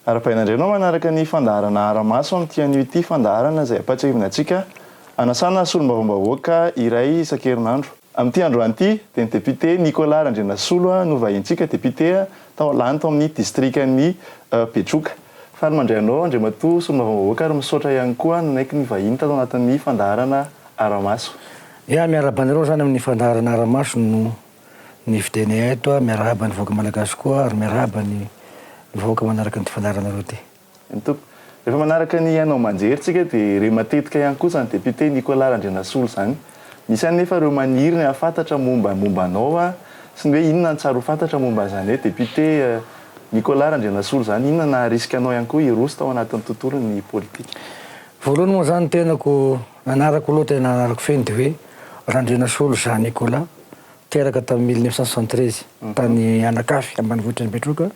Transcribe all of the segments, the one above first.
Arahabaina indray ianao manaraka ny fandaharana Ara-maso amin'ity anio ity, fandaharana izay ampahatsiahivina antsika hanasana solombavambahoaka iray isan-kerinandro. Amin'ity androany ity dia ny député Nicolas Randrianasolo no vahintsika, député tao lany tao amin'ny distrikan'i Betroka. Faly mandray anao Andriamatoa solombavambahoaka ary misaotra ihany koa nanaiky ny vahiny tato anatin'ny fandaharana Ara-maso. Ya, miarahaba anareo izany amin'ny fandaharana Ara-maso no nividianay eto a, miarahaba ny vahoaka malagasy koa ary miarahaba ny vahoaka manaraka an'ity fandaharanareo ity. Eny tompoko. Rehefa manaraka ny haino aman-jery tsika dia re matetika ihany koa izany député Nicolas Randrianasolo izany. Misy ihany nefa ireo maniry ny hahafantatra momba momba anao sy ny hoe inona no tsara ho fantatra momba an'izany hoe député Nicolas Randrianasolo izany, inona naharisika anao ihany koa hiroso tao anatin'ny tontolon'ny politika? Voalohany moa izany tenako, anarako aloha tena anarako feno dia hoe Randrianasolo Jean Nicolas, teraka tamin'ny 1973 tany Anakafy, ambanivohitr'i Betroka,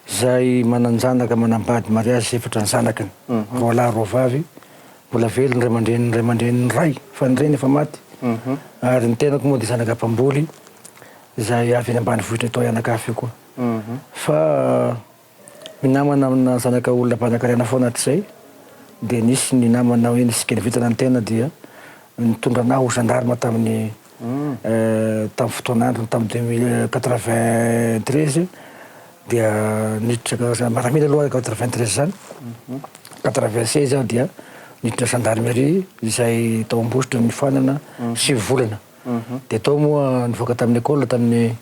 izay manan-janaka manambady mariazy efatra ny zanakiny, roalahy roa vavy, mbola velona ny ray aman-dreniny ray aman-dreniny ray fa ny reny efa maty, ary ny tenako moa dia zanaka mpamboly izay avy any ambanivohitra tao Anakafy io koa. Fa minamana amina zanaka olona mpanankarena foana hatrizay, dia nisy ny namana hoe nisy kely vintana ny tena dia nitondra anah ho gendarme tamin'ny tamin'ny fotoan'androny tamin'ny 2000 93 dia niditra maramila aloha 93 zany, 96 aho dia niditra gendarmerie izay tao Ambositra niofanana 9 volana, dia tao moa nivoaka tamin'ny école tamin'ny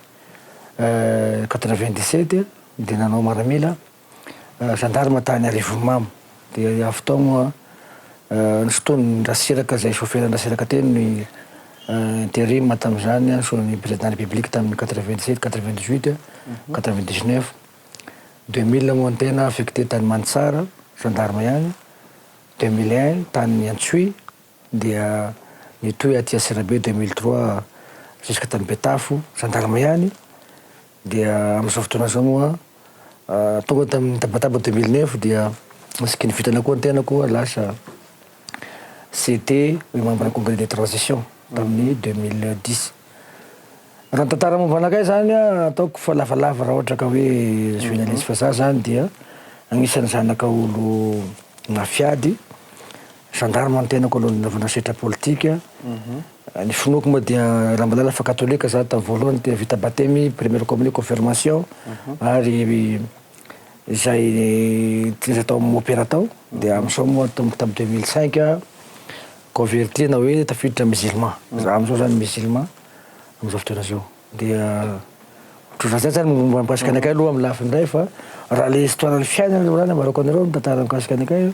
97 dia nanao maramila gendarme tany Arivonimamo dia avy tao moa nosintonin'i Rasiraka izay chauffeur-n'i Rasiraka teny ny interim tamin'izany sous ny président de la république tamin'ny 97, 98, 99, 2000 moa ny tena affecté tany Mantsara gendarme ihany, 2001 tany Antsohihy dia nitohy aty Antsirabe 2003 jusque tany Betafo, gendarme ihany, dia amin'izao fotoana izao moa tonga tamin'ny Tabataba 2009 dia nasiky ny vintana koa ny tenako lasa CT hoe membre congrès de transition tamin'ny 2010. Raha ny tantara momba anakay zany ataoko fa lavalava raha ohatra ka hoe journaliste fa za zany dia agnisan'ny zanaka olo mafiady Gendarme ny tenako aloha nanaovana setra politika. Ny finoako moa dia raha mahalala fa katolika za tamin'ny voalohany dia vita batemy, première communion, confirmation ary izay tena tao amin'ny mopera tao dia amin'izao moa tomboka tamin'ny 2005 converti na hoe tafiditra musulman. Za amin'izao zany musulman amin'izao fotoana izao. Dia ohatrohatran'izay zany momba mikasika anakay aloha amin'ny lafiny iray fa raha le histoire ny fiainana aloha zany ambarako anareo ny tantara mikasika anakay.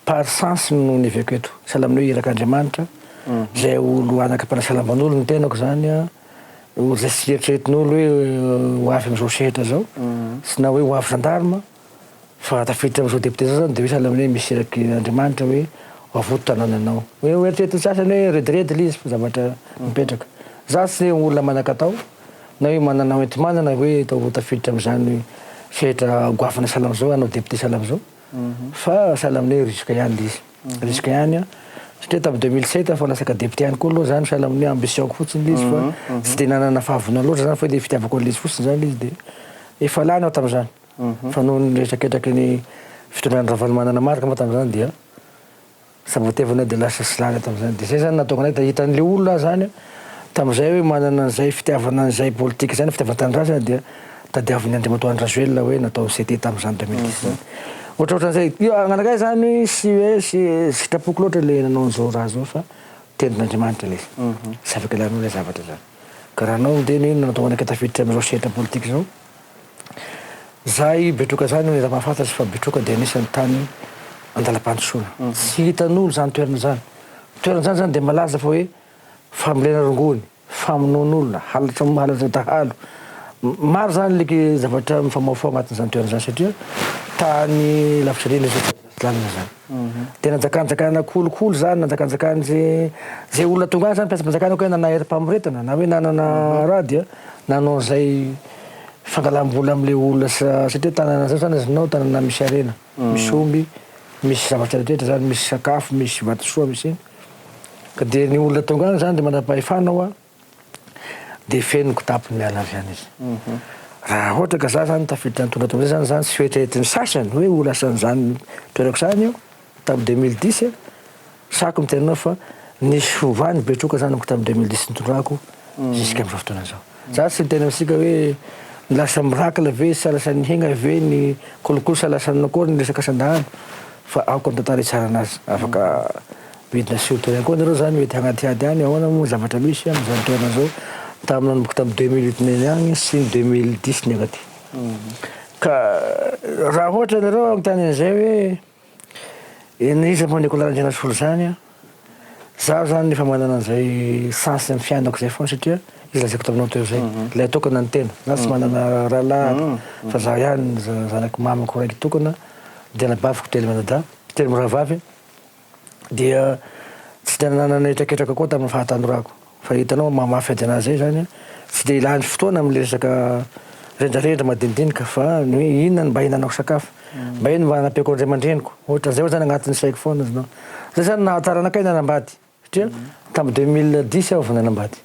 Par sens no neveko eto. Sahala amin'ny hoe irak'Andriamanitra, izay olo anaka mpanasalamban'olo ny tenako zany an, olo izay tsy eritreretin'olo hoe ho avy amin'izao sehatra izao, sy na hoe ho avy gendarme, fa tafiditra amin'izao député izao zany dia hoe sahala amin'ny hoe misy irak'Andriamanitra hoe ho avoto tanànanao. Hoe ho eritreretin'ny sasany hoe rediredy ilay izy fa zavatra mipetraka. Za tsy hoe olona manan-katao na hoe manana hoenti-manana hoe atao tafiditra amin'izany sehatra goavana sahala amin'izao hanao député sahala amin'izao. Fa sahala amin'ny hoe risque ihany ilay izy. Risque ihany an, satria tamin'ny 2007 efa latsaka député ihany koa aloha zany, sahala amin'ny hoe ambition-ko fotsiny ilay izy fa tsy dia nanana fahavonona loatra zany fa hoe ilay fitiavako an'ilay izy fotsiny zany ilay izy dia efa lany aho tamin'izany. Fa noho ny retraketraky ny fitondran'i Ravalomanana Marc moa tamin'izany dia Sabotevana dia lasa tsy lany tamin'izany. Dia izay izany nahatonga anay, hitan'ilay olona aho izany tamin'izay hoe manana an'izay fitiavana an'izay politika izany, fitiavan-tanindrazana dia tadiavin'i Andriamatoa Andry Rajoelina hoe natao CT tamin'izany 2010 izany. Ohatrohatran'izay. Io anakay izany tsy hoe tsy sitrapoko loatra ilay nanao an'izao raha izao fa tenin'Andriamanitra ilay izy. Tsy afaka ilanao ilay zavatra izany. Ka raha anao miteny hoe inona no nahatonga anakay tafiditra amin'izao sehatra politika izao, Zahay Betroka zany hoy Ramahafantatry fa Betroka dia anisan'ny tany andalam-pandrosoana. Tsy hitan'olo zany toerana zany. Toerana zany zany dia malaza fa hoe fambolena rongony, famonoan'olona, halatra halatra dahalo. Maro zany le zavatra mifamahofaho agnatin'izany toerana zany satria tany lavitra reny izy io. Lalina zany. Dia nanjakanjakana kolikoly zany, nanjakanjakana ze ze olona tonga any zany mpiasam-panjakana koa hoe nanana herim-pamoretana na hoe nanana raha dia nanao an'izay fangalam-bola amin'ilay olona satria tanana zao zany azonao tanana misy harena, misy omby, misy zavatra rehetra zany, misy sakafo, misy vatosoa, misy ino. Ka dia ny olona tonga any zany dia manam-pahefana hoa. Dia feno kitapo miala avy any izy. Raha ohatra ka za zany tafiditra nitondra tao amizay zany zany tsy hoeritreretin'ny sasany hoe ho lasan'izany toerako zany aho tamin'ny 2010 sako miteny anao fa nisy fiovany betroka zany amiko tamin'ny 2010 nitondrako jusqu'à amin'izao fotoana izao. Za tsy miteny amintsika hoe lasa miracle ve sa lasa nihena ve ny kolikoly sa lasa nanao akory ny resaka sandahana fa aoka ny tantara hitsara anazy. Afaka midina sur terrain koa nareo zany mety hanadihady any ahoana moa ny zavatra misy amin'izany toerana zao tamin'ny nanomboka tamin'ny 2008 neny agny sy ny 2010 niainga aty. Ka raha ohatra nareo hanontany an'izay hoe iza moa Nicolas Randrianasolo zany an, zaho zany efa manana an'izay sens amin'ny fiainako zay foana satria izy lazaiko taminao teo zay, ilay tokana ny tena, za tsy manana rahalahy fa za ihany zanak'i mamako raiky tokana dia anabaviko telo mianadahy, telo mirahavavy. dia tsy dia nanana hetraketraka koa tamin'ny fahatanorako fa hitanao maha mafy ady anazy zay zany tsy dia lany fotoana amin'le resaka rendrarendra madinidinika fa ny hoe inona no mba hihinanako sakafo, mba inona mba hanampiako ny ray aman-dreniko, ohatran'izay zany agnatin'ny saiko foana izy no, zay zany nahatsara anakahy nanambady satria tamin'ny 2010 aho vao nanambady.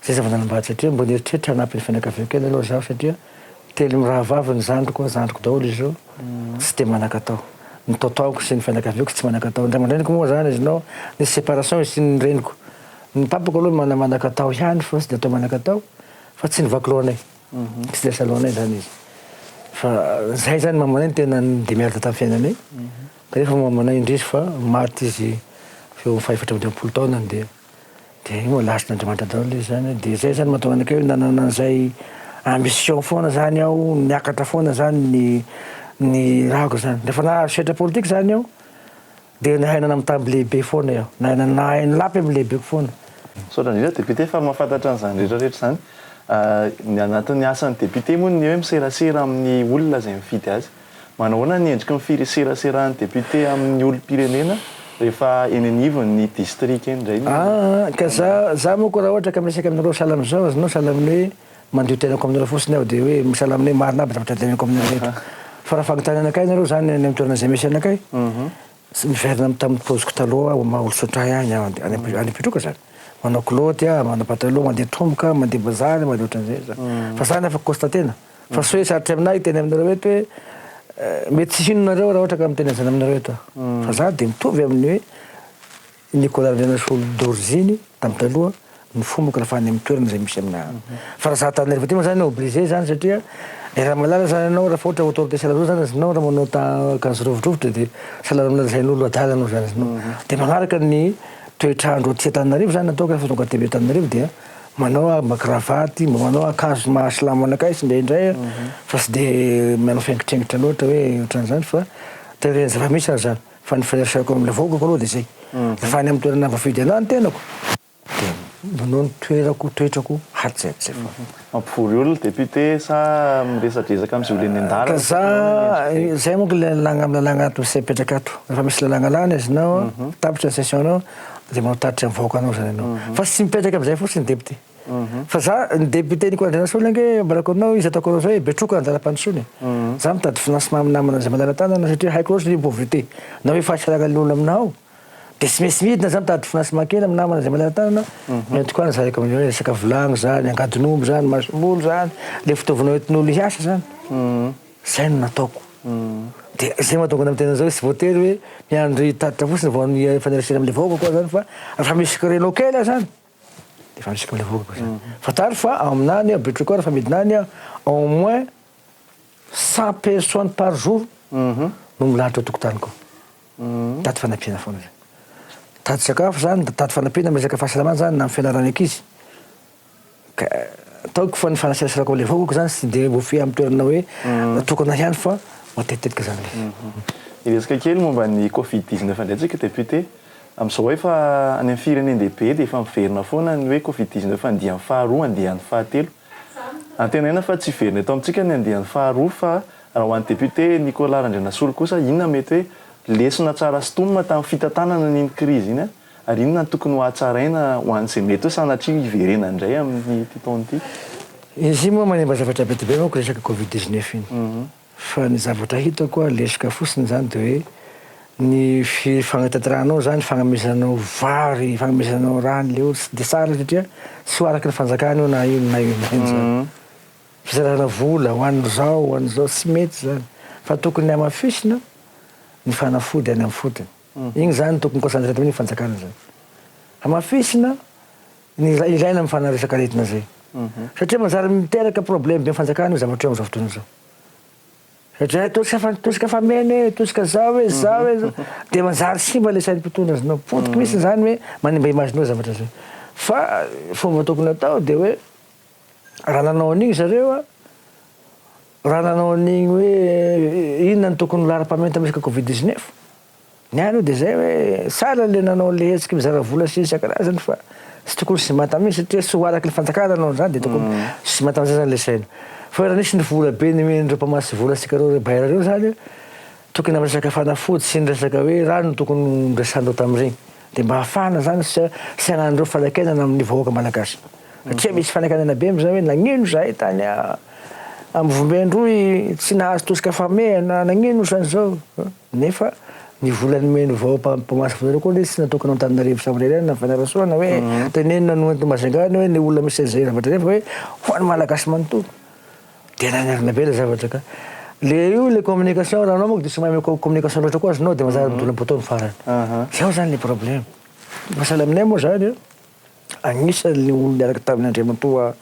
Zay za vao nanambady satria mbo nieritreritra hanampy ny fianakaviako kely aloha zaho satria telo mirahavavy ny zandriko, zandriko daholo izy ireo, tsy de manan-katao. Ny totoako sy ny fianakaviako tsy manan-katao. Ny ray aman-dreniko moa zany izy nao nisy séparation izy sy ny reniko. Ny papako aloha mana manan-katao ihany fa tsy de atao manan-katao fa tsy nivaky lohanay, tsy de lasa lohanay zany izy. Fa zay zany mamanay no tena ni-démerde tamin'ny fiainanay kanefa mamanay indrisy fa maty izy teo amin'ny faha 54 taonany dia. Dia io moa laharin'Andriamanitra daholo ilay izy zany, dia zay zany mahatonga anakay hoe nanana an'izay ambition foana zany aho, niakatra foana zany ny ny rahako zany. Rehefa nahazo sehatra politika zany aho dia nahay nanambitamby lehibe foana aho, nahay nahay nilapy amin'ny lehibeko foana. Misaotra indrindra député fa mahafantatra an'izany rehetra rehetra izany. Ny anatin'ny asan'ny député moa ny hoe miserasera amin'ny olona izay mifidy azy. Manahoana ny endriky ny fireseraseran'ny député amin'ny olom-pirenena rehefa eny anivon'ny distrika eny indray no Aa ka za za manko raha ohatra ka miresaka aminareo sahala amin'izao azonao sahala amin'ny hoe mandio tenako aminareo fotsiny aho dia hoe sahala amin'ny hoe marina aby zavatra teneniko aminareo rehetra fa raha fanontaniana anakay nareo zany any amin'ny toerana izay misy anakay tsy miverina amin'ny tamin'ny paoziko taloha aho maha olon-tsotra ahy any aho any any Betroka zany manao kilaoty aho manao pataloha mandeha tomboka mandeha bazary mandeha ohatran'izay za fa za nefa constater-na Fa tsy hoe sarotra aminah hiteny aminareo eto hoe mety tsy hino nareo raha ohatra ka miteny an'izany aminareo eto aho. Fa za dia mitovy amin'ny hoe Nicolas Randrianasolo d'origine tamin'ny taloha ny fombako rehefa any amin'ny toerana izay misy aminah any. Fa raha za Antananarivo aty moa zany obligé zany satria i Ramalala zany ianao raha ohatra autorité sahala zao zany ianao raha manao ta akanjo rovidrovitra dia sahala amin'ny lazain'olo adala anao zany ianao. Dia magnaraka ny toetr'andro aty Antananarivo zany ataoko rehefa tonga aty Antananarivo dia Manao aho mba kravaty, mba manao akanjo maha silamo anakahy sy indraindray aho fa tsy dia manao fiaingitraingitra loatra hoe ohatran'izany fa taorian'ny zava-misy aza zany fa ny firesahako amin'ilay vahoakako aloha dia izay. Rehefa any amin'ny toerana voafidy anahy ny tenako dia manao ny toerako, toetrako hatrizay hatrizay foana. Mampivory olona député sa miresadresaka amin'izay olona eny an-dalana? Ka za, zay manko ilay lalàna amin'ny lalàna ato izay mipetraka ato, rehefa misy lalàna lany iznao an, tapitra ny session-nao Dia manao tatitra ny vahoakanao zany ianao. Fa tsy mipetraka amin'izay fotsiny ny député. Fa za, ny député Nicolas Andrianasolo ange ambarako aminao izy ataoko anao zao hoe Betroka andalam-pandrosoana e. Za mitady financement amin'ny namana izay malala-tanana satria haiko loatra ny pauvreté na hoe fahasahiranan'ny olona aminà ao. Dia tsy maintsy midina za mitady financement kely amin'ny namana izay malala-tanana, entiko any zareko amin'izay hoe resaka vilagny zany, angadin'omby zany, masomboly zany, le fitaovana hoentin'olo hiasa zany. Zay no nataoko. Dia zay mahatonga anah miteny an'izao hoe tsy voatery hoe miandry tatitra fotsiny vao mifanerasera amin'ilay vahoaka koa zany fa rehefa misy créneau kely aho zany dia efa miresaka amin'ilay vahoaka zany. Fantaro fa aminah anie Betroka rehefa midina any aho au moins 100 personnes par jour no milahatra ao an-tokotaniko ao. Mitady fanampiana foana zany. Mitady sakafo zany, mitady fanampiana amin'ny resaka fahasalamana zany na amin'ny fianaran'ny ankizy. Ka ataoko fa ny fanasiraserako amin'ilay vahoaka zany tsy dia voafehy amin'ny toerana hoe natokana ihany fa matetitetika zany ilay izy. Hiresaka kely momba ny covid 19 indray tsika député. Amin'izao efa any amin'ny firenen-dehibe dia efa miverina foana ny hoe covid 19 andiany faharoa, andiany fahatelo. Antenaina fa tsy hiverina eto amintsika ny andiany faharoa fa raha ho an'ny député Nicolas Randrianasolo kosa inona mety hoe lesona tsara sintomina tamin'ny fitantanana an'iny krizy iny? Ary inona no tokony ho hatsaraina ho an'izay mety hoe sanatria hiverena indray amin'ity taona ity? Izy io moa manimba zavatra be dia be manko resaka covid 19 iny. Fa ny zavatra hitako a, lesoka fotsiny izany dia hoe ny fi- fagnataterahanao izany, fagnomezanao vary, fagnomezanao rano le olo tsy dia tsara satria tsy ho araky ny fanjakana io na ino na ino na ino zany. Fizarana vola ho an'izao ho an'izao tsy mety zany fa tokony hamafisina ny fanafody any amin'ny fotony. Igny zany tokony concentré ny fanjakana zany. Hamafisina ny ilaina amin'ny fana resaka aretina zay. Satria manjary miteraka problème be amin'ny fanjakana io zavatra io amin'izao fotoana izao. Satria tosika fa tosika fa mena e, tosika zao e, zao e, zao. Dia manjary simba le sain'ny mpitondra azy nao. Potiky mihitsy zany hoe manimba image-nao zavatra zay. Fa fomba tokony atao dia hoe Raha nanao an'igny zareo a, raha nanao an'igny hoe inona no tokony ho laharam-pahamehana tamin'ny resaka covid 19, ny ahy aloha dia zay hoe tsara le nanao an'le hetsiky mizara vola sy isan-karazany fa tsy tokony simanta mihitsy satria tsy ho araky ny fanjakana nanao an'izany dia tokony simanta amin'izay zany le saina. Fa raha nisy ny vola be nomen'ireo mpamatsy vola antsika ireo bailleurs ireo zany a, tokony amin'ny resaka fanafody sy ny resaka hoe rano no tokony noresahan'ireo tamin'ireny dia mba hahafahana zany sy sy hananan'ireo fanakianana amin'ny vahoaka malagasy. Satria misy fanakanana be amizay hoe nagnino zahay tany Ambovombe-Androy tsy nahazo tosika fahamehana, nagnino zany zao? Nefa ny vola nomeny vao mpamatsy vola reo koa anie tsy natokana ho Antananarivo samirery ihany na Fianarantsoa na hoe tenenina no entina Majunga na hoe ny olona misy an'izay zavatra zay fa hoe ho an'ny Malagasy manontolo. Dia nanarina be le zavatra ka. Le io le communication raha anao manko dia tsy mahay communication loatra koa azonao dia manjary midona poteau ny farany. Zao zany le problème. Fa sahala aminay moa zany an. Anisan'ny olona niaraka tamin'i Andriamatoa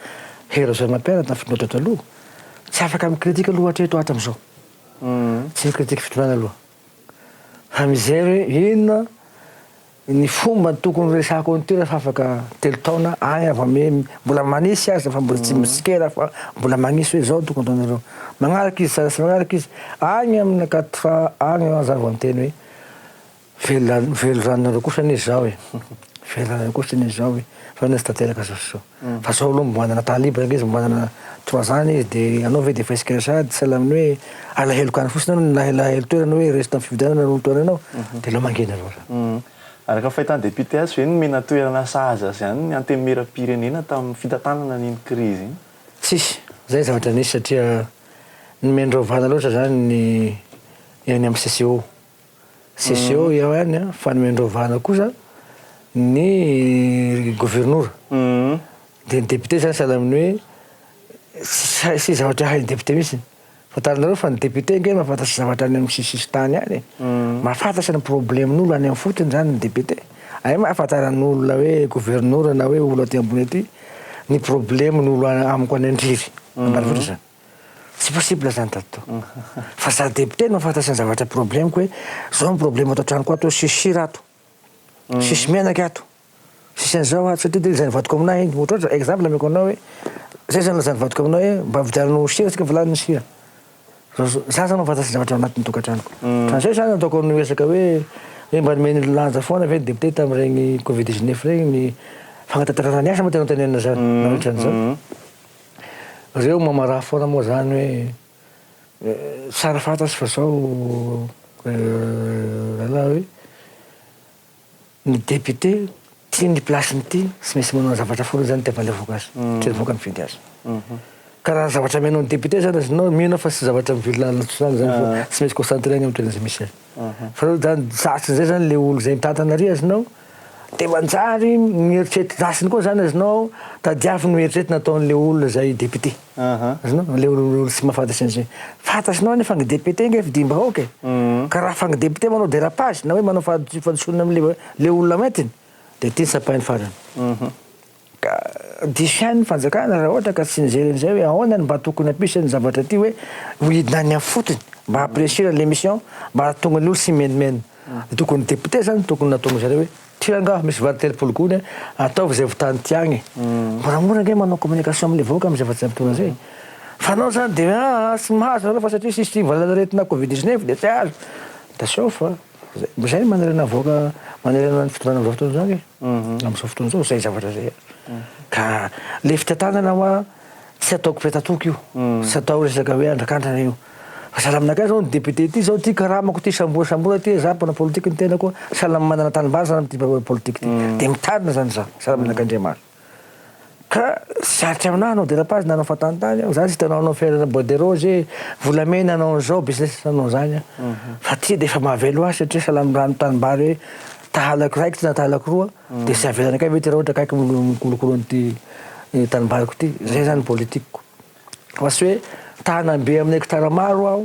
Hery Rajaonarimampianina tamin'ny fitondrana teto aloha. Tsy afaka mi-critique aloha hatreto hatramin'izao. Tsy mi-critique fitondrana aloha. Fa mijery hoe inona ny fomba tokony horesahako an'ity rehefa afaka telo taona any aho vao mbola manisy aza fa mbola tsy mitsikera fa mbola magnisy hoe izao no tokony ataonareo. Magnaraka izy sa tsy magnaraka izy. Any amina quatre ans any aho zany vao miteny hoe Velona velon-dranonareo kosa anie izaho e! Velon-dranonareo kosa anie izaho e! Fa anie tsy tanteraka zao sy zao. Fa zao aloha mbo manana temps libre ange izy, mbo manana trois ans izy de anao ve de efa hisikina sahady sahala amin'ny hoe alahelo kany fotsiny anao, alahelo toerana hoe resy tamin'ny fifidianana no toerana anao, de aleo mangina aloha zany. Araka ny fahitan'ny député azy ve nomena toerana sahaza azy ihany ny Antenimierampirenena tamin'ny fitantanana an'iny krizy iny? Tsisy. Zay ny zavatra nisy satria nomen-dreo vahana loatra zany ny eny amin'ny CCO. CCO eo ihany an, fa nomen-dreo vahana kosa ny governora. Dia ny député zany sahala amin'ny hoe tsy tsy zavatra hain'ny député mihitsy. Fantarinareo fa ny député ange mahafantatra zavatra any amin'ny sisisisintany any e. Mahafantatra ny problem'olo any amin'ny fotony zany ny député. Hay ma ahafantaran'olona hoe governora na hoe olo aty ambony aty ny problem'olo amiko any Andriry, ambanivohitra zany. Tsy possible zany Dadatoa. Fa za député no mahafantatsa ny zavatra problème-ko hoe zao ny problème ato an-tranoko ato, sisy sira ato, sisy menaka ato, sisy an'izao ato satria de lazain'ny vadiko aminahy iny, ohatra ohatra exemple ameko anao hoe zay zany lazain'ny vadiko aminahy hoe mba vidiano sira tsika fa lany ny sira. Za zany mahafantatsa ny zavatra ao anatin'ny tokantranoko. Ohatran'izay zany ataoko ny resaka hoe hoe mba nomeny lanja foana ve ny député tamin'ireny covid 19 ireny ny fagnatanterahana ny asa moa tena tenenina zany na ohatran'izao. Reo mamaraha foana moa zany hoe tsara fantatro fa zao rahalahy hoe ny député tia ny place-ny ity tsy maintsy manao zavatra foana zany itiavan'ilay vahoaka azy satria ny vahoaka nifidy azy. Ka raha zavatra amenao ny député zany azonao mino aho fa tsy zavatra mivily lalina tsotra zany fa tsy maintsy concentré any amin'ny toerana izay misy azy. Fa reo zany zatsin'izay zany le olo zay mitantana ary azonao De manjary ny eritreritr-dratsiny koa zany azonao tadiaviny ho eritreretina ataon'le olona zay député. Azonao? Le olona tsy mahafantatry an'izay. Fantatrinao anie fa ny député nge fidim-bahoaka e. Ka raha fa ny député manao dérapage na hoe manao fahadisoana am'le le olona maintiny de ty ny tsapainy farany. Ka diso ihany ny fanjakana raha ohatra ka tsy nijery an'izay hoe ahoana no mba tokony hampisy ny zavatra ity hoe ho hidina any amin'ny fotony mba hampi-reussir an'ilay mission mba hahatonga ny olo tsy himenomenona. Dia tokony ny député zany tokony nataon'ny zareo hoe ty angaha misy vary 30 gony a, ataovy izay votany ty agny e. Moramora ange manao communication amin'ilay vahoaka amin'izay vanim-potoana izay. Fa anao zany dia hoe aa tsy mahazo nareo fa satria tsisy valanaretina covid 19 dia tsy azo. Attention fa zay no manerana vahoaka manerana ny fitondrana amin'izao fotoana izao ange. Amin'izao fotoana izao izay zavatra izay. Ka le fitantanana hoa tsy ataoko petatoko io, tsy atao resaka hoe andrakandrana io. Fa sahala aminakahy zao ny député ty zao ty karamako ty samborasambola ty za mpanao politique ny tenako sahala amin'ny manana tanimbary zany amin'ity politique ty. De mitarina zany za sahala aminakahy Andriamary. Ka sarotra aminahy hanao dérapage na hanao fahatantany aho, za tsy hitanao hanao fiainana bois de rose e, volamena hanao an'izao, business hanao an'izany aho. Fa ty de efa mahavelo ahy satria sahala amin'ny rano tanimbary hoe tahalako raiky ty na tahalako roa de tsy avelanakay ve ty raha ohatra akaiky mikolokolo an'ity tanimbariko ty, zay zany ny politikiko. Fa tsy hoe tanam-be amin'ny hectare maro aho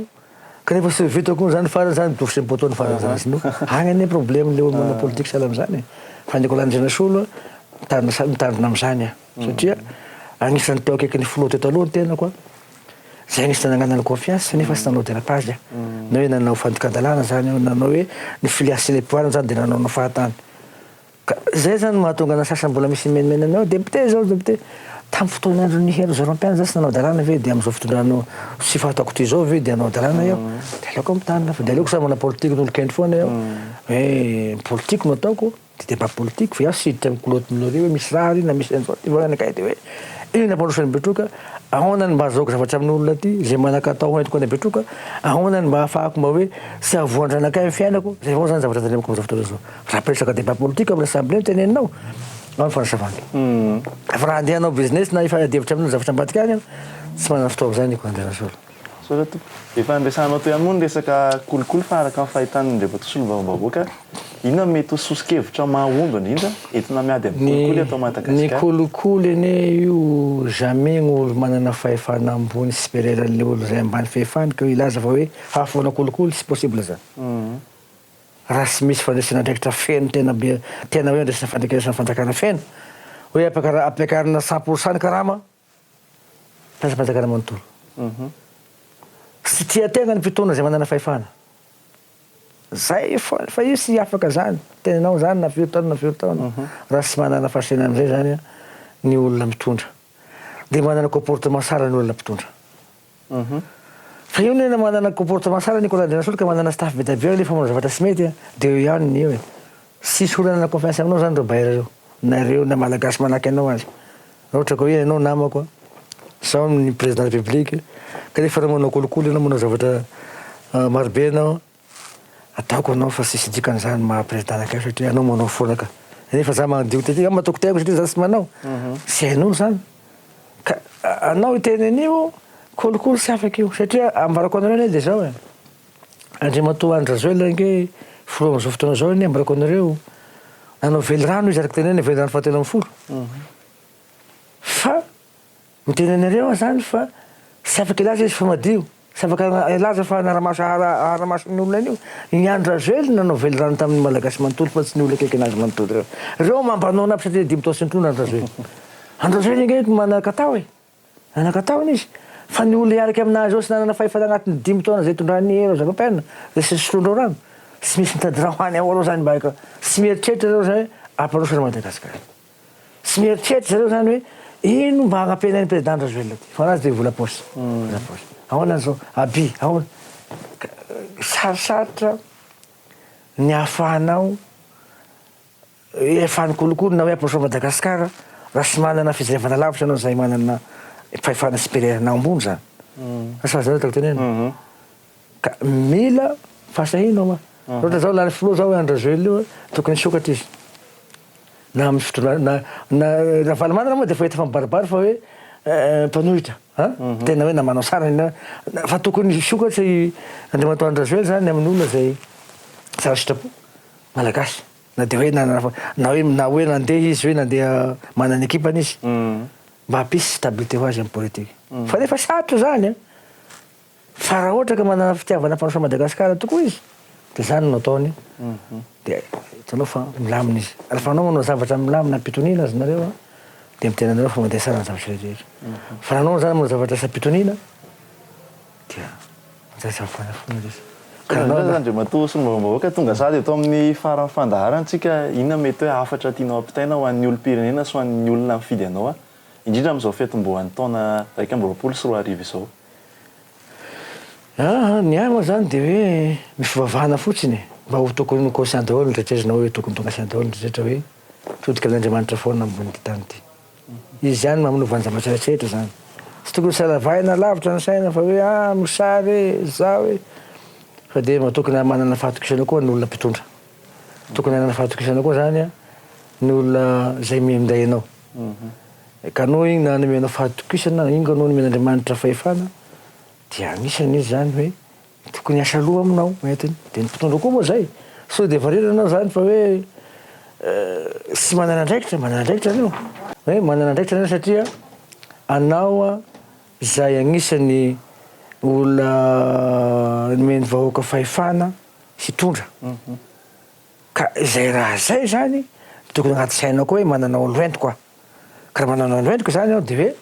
kanefa tsy ho vitako koa zany farany zany mitovy sy poteau ny farany zany sinoa. Agny anie problème le olo manao politique sahala amizany e. Fa Nicolas Andrianasolo a, mitandrina sa- mitandrina amizany aho satria agnisan'ny teo akaikin'ny filoha teto aloha ny tenako a, zay agnisan'ny nananany confiance nefa tsy nanao dérapage aho, na hoe nanao fandikan-dalàna zany aho, nanao hoe ny filiation sy le pouvoir zany de nanaonao fahatany. Ka zay zany no mahatonga ana sasany mbola misy mimenomenona hoe député zao député. Tam fotoan'andron'ny Hery Rajaonarimampianina za tsy nanao hadalana ve de amzao fitondrana tsy fantako ty zao ve de hanao hadalana iaho? De aleoko mitandrina fa de aleoko za manao politique n'olo kendry foana iaho hoe politique no ataoko de débat politique fa iaho tsy hiditra am kolotinareo hoe misy raha ary na misy anzao ty fa anakay de hoe inona ampandroso an'i Betroka, ahoana ny mba azahoako zavatra amin'olona ty zay manan-katao hoentiko any Betroka, ahoana ny mba ahafahako mba hoe tsy hahavoan-dranakay am fiainako, zay avao zany zavatra tandremako amzao fotoana zao. Raha mpiresaka débat politique amin'ny assemblée no teneninao, ao ny fanazavana. Fa raha handeha hanao business na hifanady hevitra amin'olo zavatra ambadika any, tsy manana fotoana amin'izay ny Andrianasolo. Misaotra tompoko. Efa niresahanao teo ihany moa ny resaka kolikoly fa araka ny fahitan'ny Andriamatoa Solombavambahoaka, inona no mety ho soso-kevitra mahomby indrindra entina miady amin'ny kolikoly eto Ny Madagasikara? kolikoly anie io jamais ny olo manana fahefana ambony supérieur an'le olo izay ambany fahefany ka hilaza fa hoe hahafoana kolikoly tsy possible zany. Raha tsy misy fandraisana andraikitra feno tena be tena hoe andraisana fandraikeraisana fanjakana feno hoe ampiakara ampiakarina 100% ny karama mpiasam-panjakana manontolo. Tsy tia tegna ny mpitondra izay manana fahefana. Zay foana fa io tsy afaka zany tenenao zany na firy taona na firy taona raha tsy manana fahasahiana amizay zany ny olona mitondra. De manana comportement tsara ny olona mpitondra. Fa io anie na manana comportement tsara Nicolas Andrianasolo ka manana staff be dia be eo nefa manao zavatra tsy mety dia eo ihany ny eo e. Tsisy olona hanana confiance aminao zany ireo bailleurs ireo, na ireo na malagasy manahaky anao aza. Raha ohatra ka hoe ianao namako an, zaho ny président de la république kanefa raha manao kolikoly ianao manao zavatra marobe ianao, ataoko anao fa tsisy dikany zany maha président anakay satria anao manao foana ka. Nefa za madio tetika matoky tenako satria za tsy manao. Tsy hain'olo zany. Ka anao hiteny an'io kolikoly tsy afaka io satria ambarako anareo anie de zao e, Andriamatoa Andry Rajoelina ange filoha amin'izao fotoana izao anie ambarako anareo nanao velirano izy araka tenenina velirano fahatelo ambin'ny folo fa miteny anareo aho zany fa tsy afaka hilaza izy fa madio Tsy afaka hilaza fa hanara-maso hahara-maso ny olona an'io. I Andry Rajoelina nanao velirano tamin'ny Malagasy manontolo fa tsy ny olona akaiky anazy manontolo ireo. Ireo mampanao an'aby satria dimy taona sy nitondra Andry Rajoelina. Andry Rajoelina ange manan-katao e. Nanan-katao anie izy. Fa ny olona hiaraka aminazy eo sy nanana fahefana agnatin'ny dimy taona izay itondrany Hery Rajaonarimampianina, izay sy soloindreo rano, tsy misy mitady raha ho any ao aloha zany mba tsy mieritreritra ireo zany hoe hampandroso an'i Madagasikara. Tsy mieritreritra zareo zany hoe ino mba hagnampiana an'i président Rajoelina ty fa anazy de vola poche, vola poche. Ahoana zao abi, ahoana? Ka sarosarotra ny ahafahanao hoe ahafahan'ny kolikoly na hoe hampandroso an'i Madagasikara raha tsy manana fijerevana lavitra anao zay manana fahefana supérieur na ambony zany. Asa azonareo tiako tenenina? Ka mila fahasahiana hoa. Ohatra zao lany filoha zao Andry Rajoelina io tokony hisokatra izy. Na amin'ny fitondrana na na Ravalomanana moa dia efa hita fa mibaribary fa hoe mpanohitra an! Tena hoe na manao sarany na fa tokony hisokatra i Andriamatoa Andry Rajoelina zany amin'ny olona izay tsara sitrapo Malagasy na dia hoe na na hoe na hoe nandeha izy hoe nandeha manana ekipany izy mba hampisy stabilité ho azy amin'ny politika. Fa nefa sarotra izany an! Fa raha ohatra ka manana fitiavana hampandroso an'i Madagasikara tokoa izy dia izany no ataony dia hitanao fa milamina izy. Rehefa anao manao zavatra milamina am-pitoniana aza nareo an, dia miteny anareo fa mandeha tsara ny zavatra rehetra. Fa raha anao zany manao zavatra tsy am-pitoniana dia manjary zava-poana foana ilay izy. Ka anao zany Andriamatoa Solombavambahoaka tonga sahady eto amin'ny faran'ny fandaharana tsika, inona mety hoe hafatra tianao ampitaina ho an'ny olom-pirenena sy ho an'ny olona mifidy anao indrindra amin'izao fiatombohan'ny taona 2021 izao? Aa ny ahy moa zany de hoe ny fivavahana fotsiny e, mba ho tokony ho conscient daholo ny rehetra izy na hoe tokony tonga saina daholo ny rehetra hoe mitodika amin'Andriamanitra foana ambonin'ity tany ity. Izy ihany manova ny zavatra rehetra zany. Tsy tokony salavahina lavitra ny saina fa hoe ah mosary e, zao e, fa de mba tokony manana fahatokisana koa ny olona mpitondra. Tokony hanana fahatokisana koa zany ny olona izay minday anao. Ka noho igny nanomenao fahatokisana, igny ka noho nomen'Andriamanitra fahefana, dia anisany izy zany hoe tokony hiasa loha aminao entiny. Dia ny mpitondra koa moa zay, sao dia variana anao zany fa hoe tsy manana andraikitra, manana andraikitra anao, hoe manana andraikitra anao satria anao. izay agnisan'ny olona nomen'ny vahoaka fahefana hitondra. Ka izay raha izay zany tokony anaty sainao koa hoe manana olo entiko aho. Ka raha manana olo entiko zany aho de hoe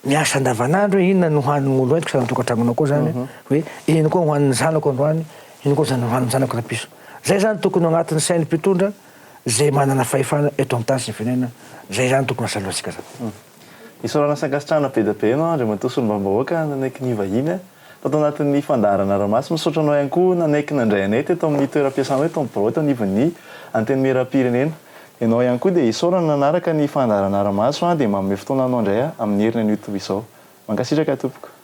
miasa andavanandro hoe inona no hanin'ny olo entiko sady ny tokantranonao koa zany hoe ino koa hohanin'ny zanako androany, ino koa zany hohanin'ny zanako rahampitso. Zay zany tokony ho agnatin'ny sain'ny mpitondra zay manana fahefana eto amin'ny tany sy ny firenena, zay zany tokony asa alohantsika zany. Isaorana sy ankasitrahana be dia be ianao Andriamatoa Solombavambahoaka nanaiky ny hivahiny tato anatin'ny fandaharana Ramaso. Misaotra anao ihany koa nanaiky nandray anay teto amin'ny toeram-piasanao eto amin'ny birao eto anivon'ny Antenimierampirenena. Ianao ihany koa dia isaorana nanaraka ny fandaharana Ramaso dia manome fotoana anao indray aho amin'ny heriny anio toy izao. Mankasitraka tompoko.